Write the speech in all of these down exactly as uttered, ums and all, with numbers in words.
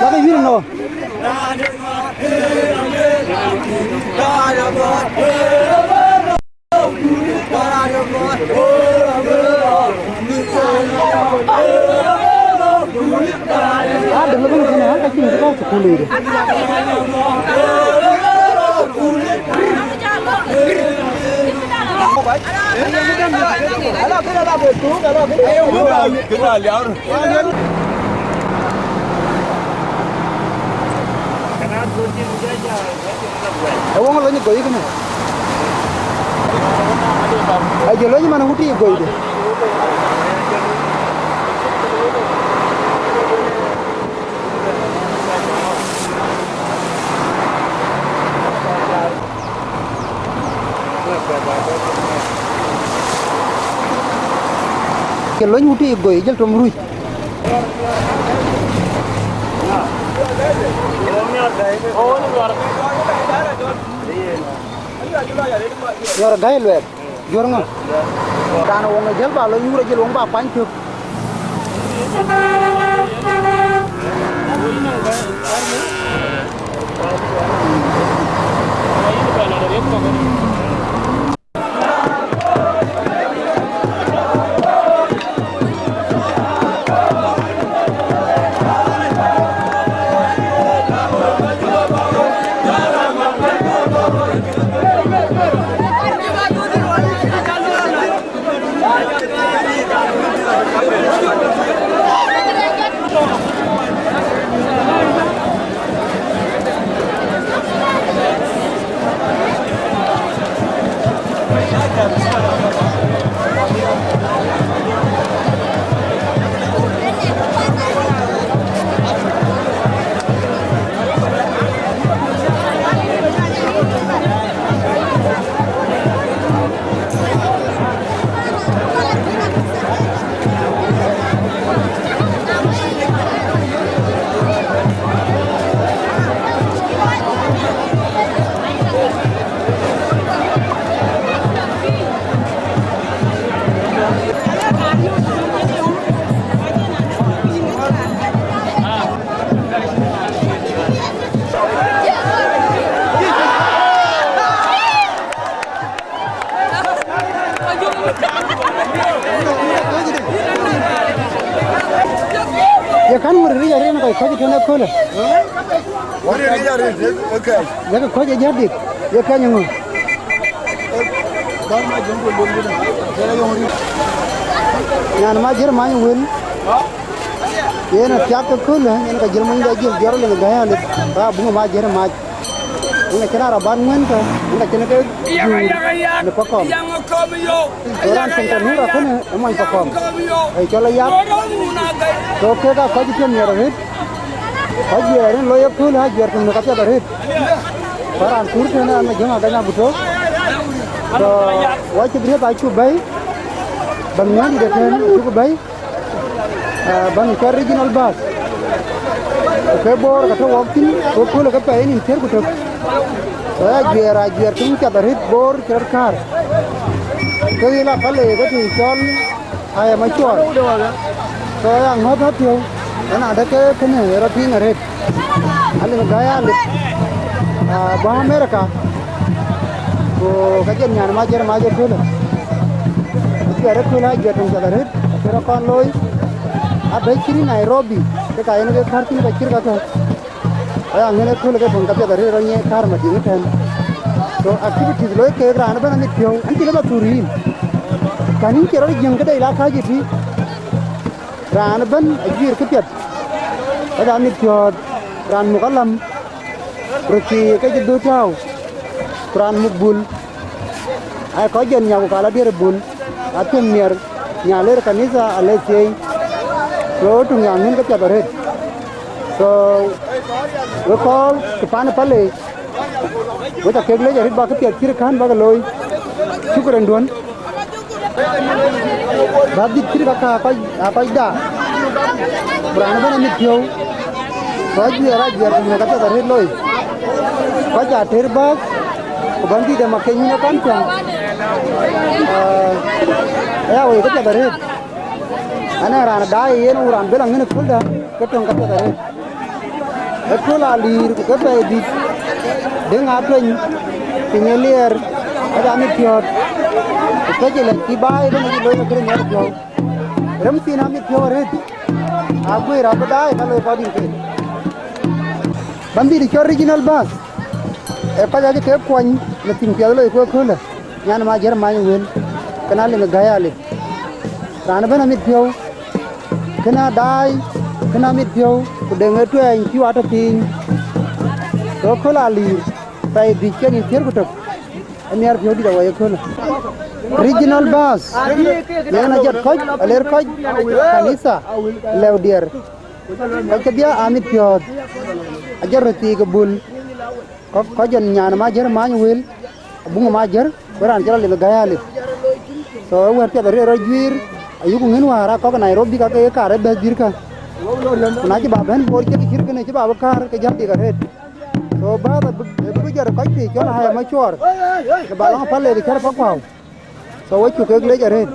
Lak yïn nɔ. Adäŋ bï ŋic kënë, ka cïn kë tɔ̈ thukul yic. Ë wëŋ lony ë goi kënë. Aye lony man ŋuti ë goi de. Ke lony wuti goi jël tom ruc. Nyɔr gäi luɛɛk. Juɔ̈r ŋö? Raan woŋ ë jël ba lɔ nyuur ajël woŋ ba kuany cök. Ye kän wur ric arëët në kɔc kɔc tënë ëköölë. Wur ric arëët, okay. Ye kë kɔc ë jäk dik, ye kɛ̈ny ŋö? Nyan ma jër many wën. Yen athiak ke köölë, yen ka jël mony da jël jɔr leŋ gäi alip, ka buŋ ma jër mac. Yen acïn arabat ŋuɛ̈n kë, yen acïn ke jur në Pakɔm. So raan cïn tɔ nu rakënë ë mony Pakɔm. Ë cɔl Ayak. So kek aa kɔc cï piɔ̈n miɛt arëët. Ajuɛɛr yen loi ë kööl, ajuɛɛr tök në kapiɛth arëët. Ku raan kuur tënë an, Majöŋ Agany Aguto. So wa cï bï riëth acuk bɛ̈i. Bäny Nhialic ëtɛ̈ɛ̈n acuk bɛ̈i. Ah, bäny cɔl regional bus. Ku ke Bor ka tɔ̈ wɔk thïn, ku kööl ke pɛɛi nïn thiëër ku tök. So ya ajuɛɛr, ajuɛɛr tök piɛth arëët Bor cï rɔt kaar. Ke ɣil apalë ke tïŋ cɔl aya macuɔɔr. So ya ŋɔ̈th apiɔ̈u, ënɔɔnë ke kënë ë rɔt tïŋ arëët. Alip gäi alip, ah, bɔ̈ America. Ku ka jɛn nyan ma jër mac ëköölë. Ajuɛɛr ëköölë ajuɛɛr töŋ piɛth arëët, acï rɔt kɔn looi. Abɛ̈c cït Nairobi, ke ka yen ke kär thïn ka cït kakë. Aya ŋën ëköölë ke töŋ kapiɛth arëët rɔt nyiɛc kär Madiŋ ëtɛ̈ɛ̈n. So activities loi keek raan ëbɛ̈n amit piɔ̈u, an cï lëu ba thur yïn. Kän yïn cï rɔt jiëŋ këde la kääc ëtï. Raan ëbɛ̈n ajuɛɛr këpiɛth. Aya mit piɔ̈ɔ̈th, raan muk alam, röt cï ke cï dhöt tääu, ku raan muk bul. Aa kɔc jɛn nyak ku ka la diɛɛr ë bul, athiëŋ miɛr, nya ler kanitha ale thiëi. So töŋ ya ŋën ke piɛth arëët. So we call kë pan ë palë, Wek akek leec arët bäk këpiɛth cït kän bäk looi. Shukran duɔ̈n. Bäk dhïc cït ka ka kɔc, a kɔc da. Ku raan ëbɛ̈n amit piɔ̈u. Kɔc juɛɛr ajuɛɛr ku ŋiɛc ka piɛth arët looi. Kɔc atër bäk. Ku bändït ë Makeny wën ë kan piɔ̈u. Aya woi ka piɛth arët. Ane raan daai yen wu raan bï la ŋën ë köldä, ke töŋ ka piɛth arët. Ë köl Aliir ku ke Pɛɛi Dhïc, Deŋ Atueny, Piny ë Liɛɛr, ka jam mit piɔ̈ɔ̈th. Ku pec ë lɛc cï baai ëbɛ̈n acï looi ke këde miɛt piɔ̈u. Rem thiin amit piɔ̈u arët. Aguëër abï daai ka loi kɔc dït ke. Bändït cɔl Regional Bus. Ee kɔc acï kek kuɔny në thïn piɛth loi ku ëkölë, nyan Majër Many Wël, kënë Aliŋ Gäi Alip. Raan ëbɛ̈n amit piɔ̈u, kënë adaai, kënë amit piɔ̈u, ku Deŋ ë Tuɛɛny cï wa tɔ piny. Ke köl Aliir, Pɛɛi Dhïc ke nïn thiëër ku tök, ë miɛt piɔ̈u dït awai ëkölë. Regional Bus, yen ajɔt kɔc, aler kɔc, kanitha, lëu diɛɛr. Kɔc kedhie amit piɔ̈ɔ̈th, ajɔt röt thiik ë bul. Kɔc, kɔc jɔt nyan Majër Many Wël, abuŋ Majër, ku raan cï rɔt lith Gäi Alip. So, ë wɛ̈t piɛth arët rɔt juiir, ayuku ŋën wäär aa kɔ̈k ë Nairobi ka ke ye kaar ë bɛ̈th dït kä. Ku na cï ba bɛ̈n Bor cït cït kënë cï ba bï kaar ke jäl dik arët. So, bäth abï, abï jɔt kɔc pïïr cɔl Haya Macuɔɔr, në ba lɔŋ Paleek cär Pakuau. So, wek cuk kek leec arët.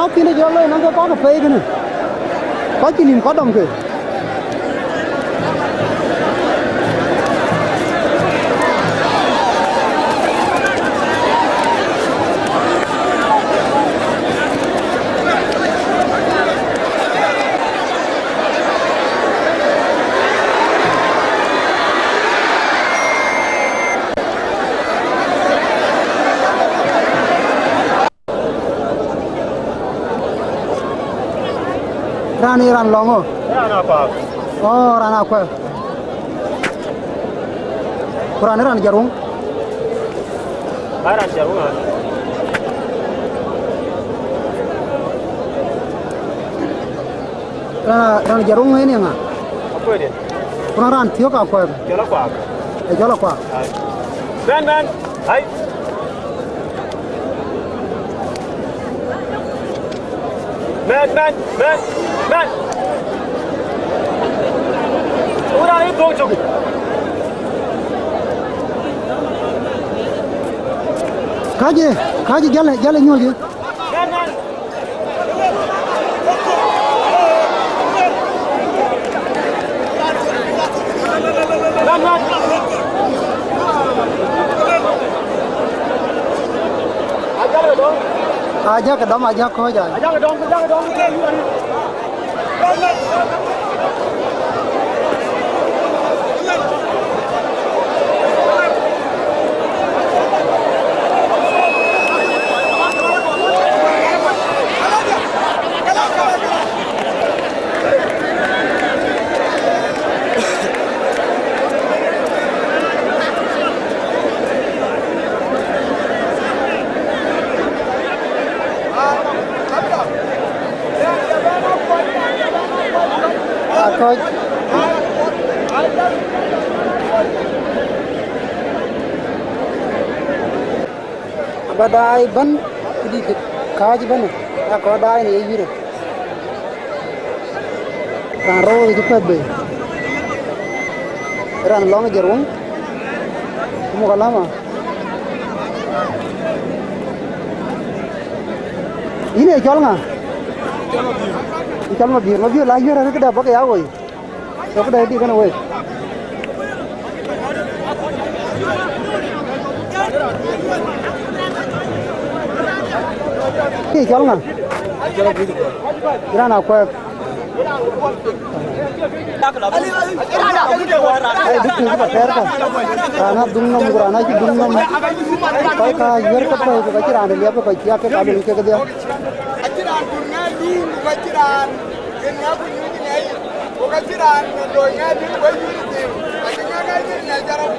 Akïn de jɔl loi nɔŋ ke kɔ̈k ke pei kënë. Kɔc cï nïm kɔ̈k dɔm ke. Raan ë raan lɔŋ ɣo? Raan Akuak. Ɣo, raan Akuak. Ku raan ë raan Jaruŋ. Ai, raan Jaruŋ, ai. Raan, raan Jaruŋ ë ne ŋa? Akuak de. Ku raan, raan thiɔ̈k Akuak. Jɔl Akuak. Ë jɔl Akuak. Ai. Bɛ̈n, bɛ̈n. Ai. Mɛn, mɛn, mɛn, mɛn. Wura yï thok cök. Kacë, kacë, jale, jale nyuɔ̈l yï. Mɛn, mɛn. Ajak dɔm, ajak kɔc, ai. Akɔc. Aba daai bɛ̈n, këdït kääc bɛ̈n, akɔc daai në ye yïrë. Raan rou cï pɛ̈th bei. Raan lɔŋ Jaruŋ. Muk alama. Yïn ee cɔl ŋa? Cɔl Mabiöör. Mabiöör, la yuɛ̈r arëk këdë bäk ya woi. Tök dɛ dï kënë wek. Kï cɔl ŋa? Raan Akuɛɛk. Ai, duk piny ke ba tɛɛr ka. Raan a dhuŋ nɔm, ku raan a cï dhuŋ nɔm. Kɔc ka yuɛ̈r ke pɛ̈i, ku ka cï raan de liɛp, kɔc cï a ke ka luel kek dhiau. Acï raan dhuŋ ŋɛ̈ɛ̈t dhuŋ, ku ka cï raan kën ŋɛ̈ɛ̈t ku nyuc ŋɛ̈ɛ̈t. Ku ka cï raan looi ŋɛ̈ɛ̈t bï wek yïn dhil, acï ŋɛ̈ɛ̈t ŋɛ̈ɛ̈t bï ŋɛ̈ɛ̈t carɔt,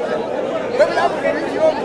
wek la ku bï yom.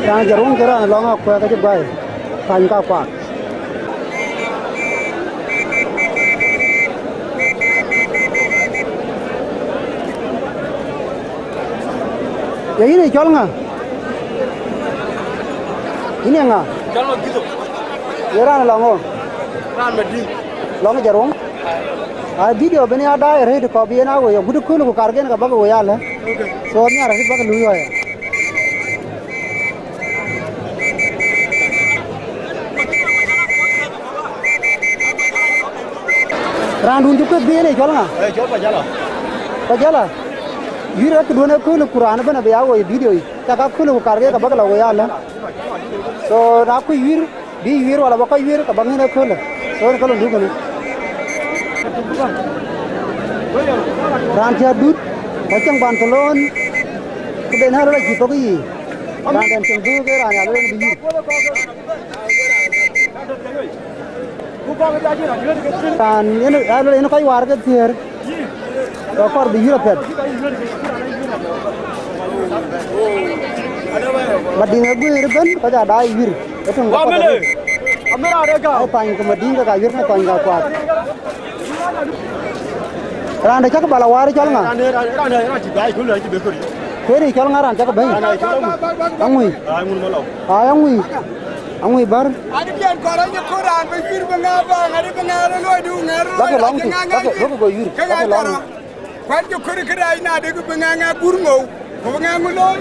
Raan cï ruŋ ke raan lɔŋ Akuɛɛk acï guai, pany ka kuak. Ye yïn ë cɔl ŋa? Yïn ë ŋa? Cɔl Mabiöör. Ye raan lɔŋ ɣo? Raan Madiŋ. Lɔŋ Jaruŋ? Ai, video ben ya daai rëët kɔp yen a woi, agut kööl ku karken ka bäk woi alë. Okay. So, nhiar arëët bäk luui ɣɔya. Raandun cï kueth bï yen ë cɔl ŋa? Eh, cɔl Pajala. Pajala. Yïn rɛ̈k këduön ë kööl ku raan ëbɛ̈n abï ya woi video yic. Cak a kööl ku karke ka bäk la woi alë. So, na kuc yïn, Bï wiër wala ba kɔc wiër, ka ba ŋën ëköölë. Ɣön ë ka lon duk kënë. Raan cä dut, ka cäŋ ban ke loon, këden ë rɔt acï thok yiic. Raan den cäŋ duk ë raan ya loon bï yïr. Raan yen, ë, yen kɔc waar ke thiëër, ke kɔɔr bï yïr apiɛth. Madiŋ ë guiir ëbën, kɔc aa daai yïr. Ë töŋ ke kɔc ë pany ke Madiŋ ke ka yïr në kɔny ka kuath. Raan de cak bal awar cɔl ŋa? Kueer cɔl ŋa raan cak bɛ̈i? Aŋui. Ai, aŋui. Aŋui bär. Adï piɛn kɔrɔ nyï ku raan bï yïr bï ŋa bäŋ, adï bï ŋa rɔt luɔi du ŋa rɔt. Lakï lɔŋ tï, lakï, lakï go yïr, lakï lɔŋ. Kuan jɔ kɔɔr kërɛɛc na dek bï ŋa ŋa gur ŋou, ku bï ŋa ŋu looi.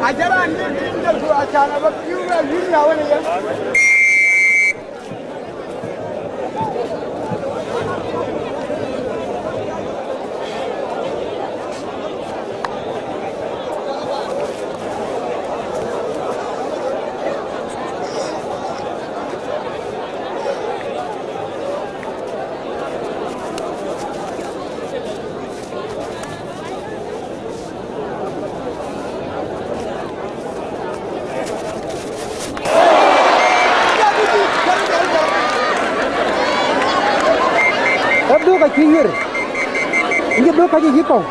Aca raan ye piny jɔl ku acan aba piu ŋa yïr ŋa wën ë yen. Ë dhuk acï yiër, yï dhuk ka cï yï kɔ̈u.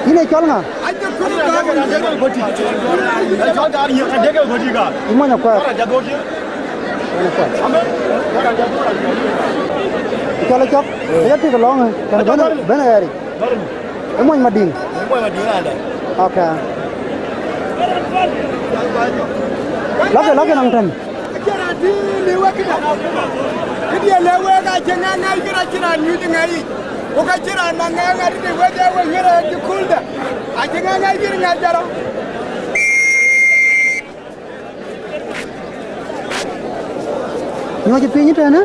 Yïn ee cɔl ŋa? Yï mony akuɛɛr. Mony akuɛɛr. Cɔl ë cɔk, ë ya tik lɔŋ, ë, kën bɛ̈n, bɛ̈n ɣɛɛric. Ë mony Madiŋ. Ë mony Madiŋ ande. Okay. Lakë, lakë naŋ tën. Këdiɛ̈ lë wek acï ŋa ŋäc kë acï raan nyuc ŋa yic. Ku ka cï raan na ŋa ŋa tëde wek ë we wiɛ̈r ë cï kööldä. Acï ŋa ŋäc kë ŋa jɔrɔ. Nyuɔc piny tënë.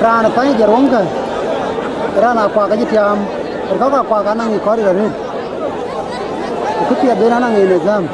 Raan ë pany Jaruɔŋ kë, raan Akuak acï tiaam, röt kɔ̈k Akuak anaŋ ë kɔ̈r arëët, ku kë piɛth ben anaŋ ë nidham.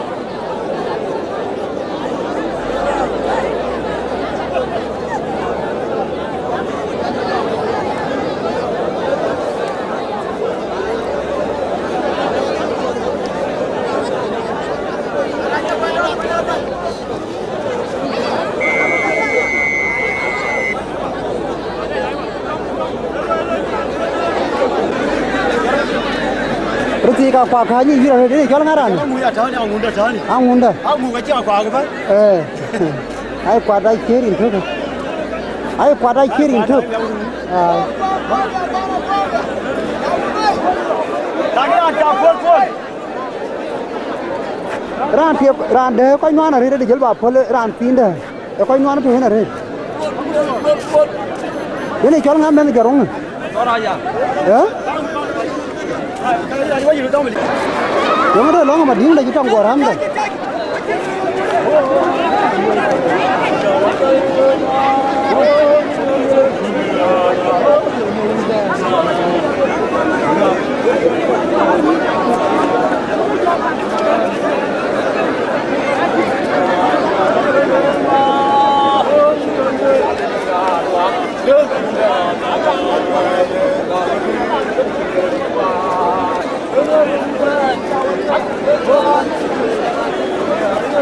Röt thiëëc Akuak, ka nyic yïn arëët, ënë cɔl ŋa raan? Aŋunda tɔ̈ɔ̈ni, Aŋunda tɔ̈ɔ̈ni. Aŋunda. Aŋu ka cï Akuak bä. Ee. Ai kuat acï rin tök. Ai kuat acï rin tök. Ai. Raan tiep, raan dɛ̈ kɔc nuan arëët, ade jël ba puɔ̈l raan thiin dɛ̈. Ee kɔc nuan tɔ̈ yen arëët. Yen ë cɔl ŋa mɛnh Jaruɔŋ? Ë? Yöŋ röt lɔ̈ŋ Madiŋ dɛ cï tɔŋ guɔ räm dɛ.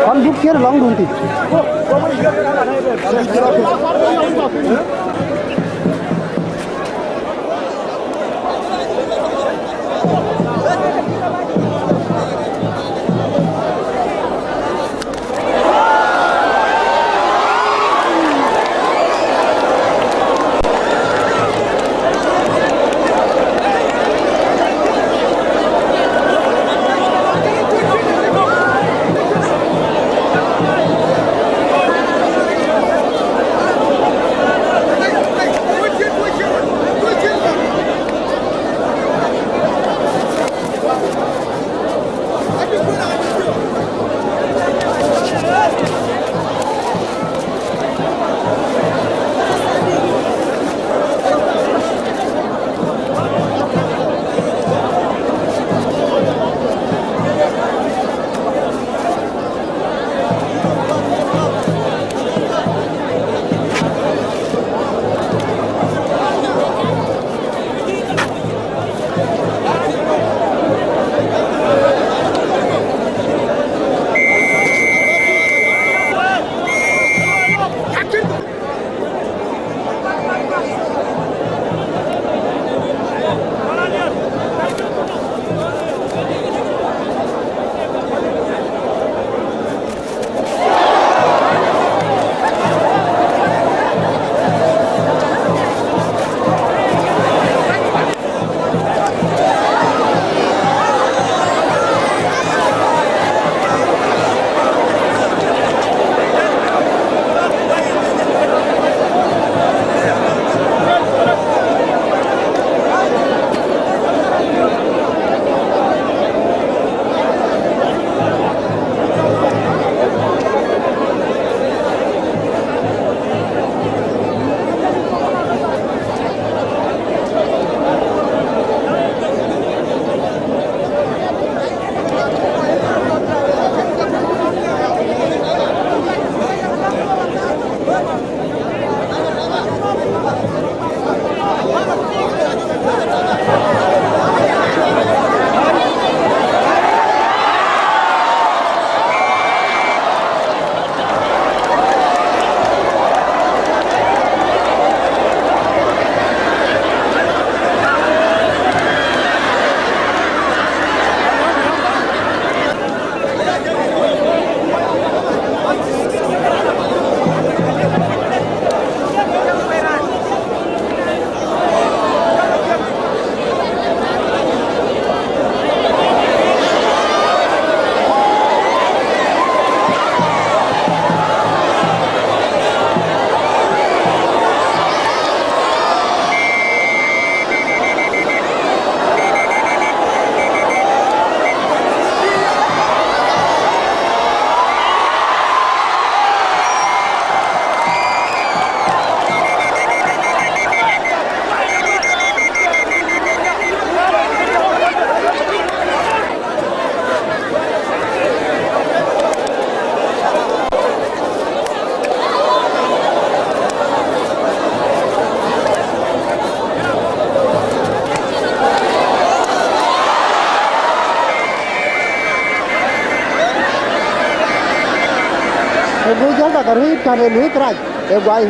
Kɔn duk ciëër lɔŋdun tï. Ku jɔl ka riit kan ë luui kërac ë guai.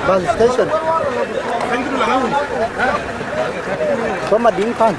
Bus station. Ke Madiŋ Pan.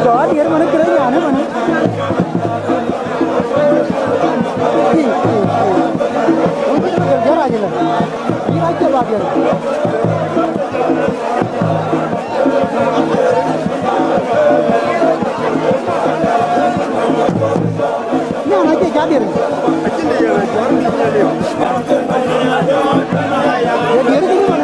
Kɔc diɛɛr man kërë nyan ëmën. Ii, ii, ii. Wun cï kë jɔt rac ëlë. Yïn acï bak yɛn. Nyan acï ca diɛɛr. Ye diɛɛr kë yïn man.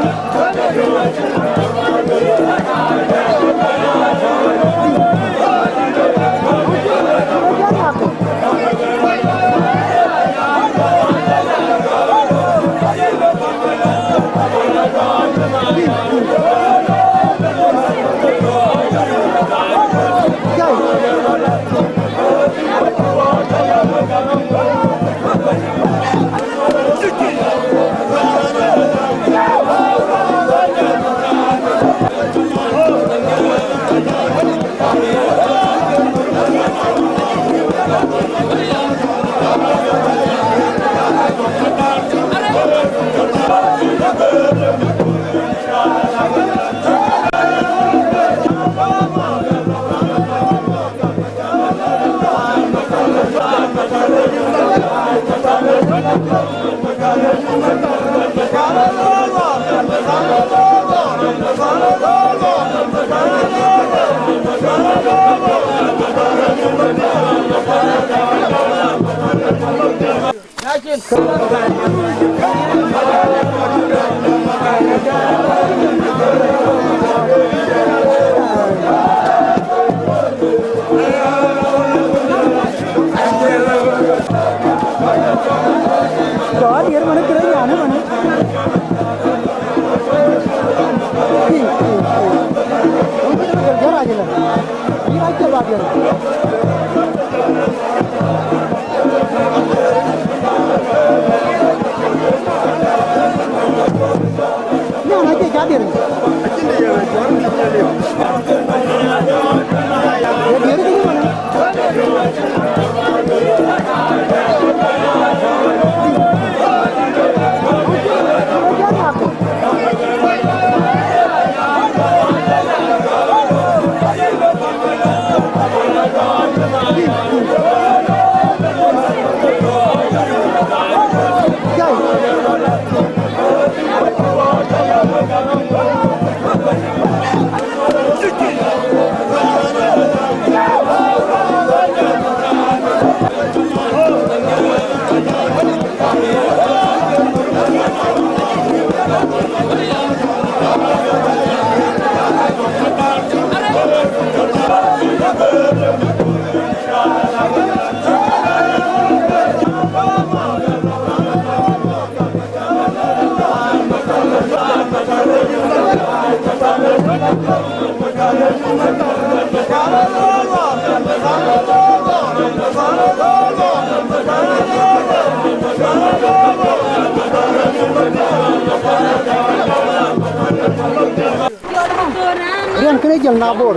Kɔc diɛɛr manë, kërë nyanë manë. Pi, pi, pi. Wun kë dëmë gël jɔ̈ɔ̈r acï lë. Yïn acï ba diɛɛr. Nyan acï ca diɛɛr. Acïn de ye cuɔr mi ye liu. Ye diɛɛr kë yï manë. Riɛn kënë jël na bor.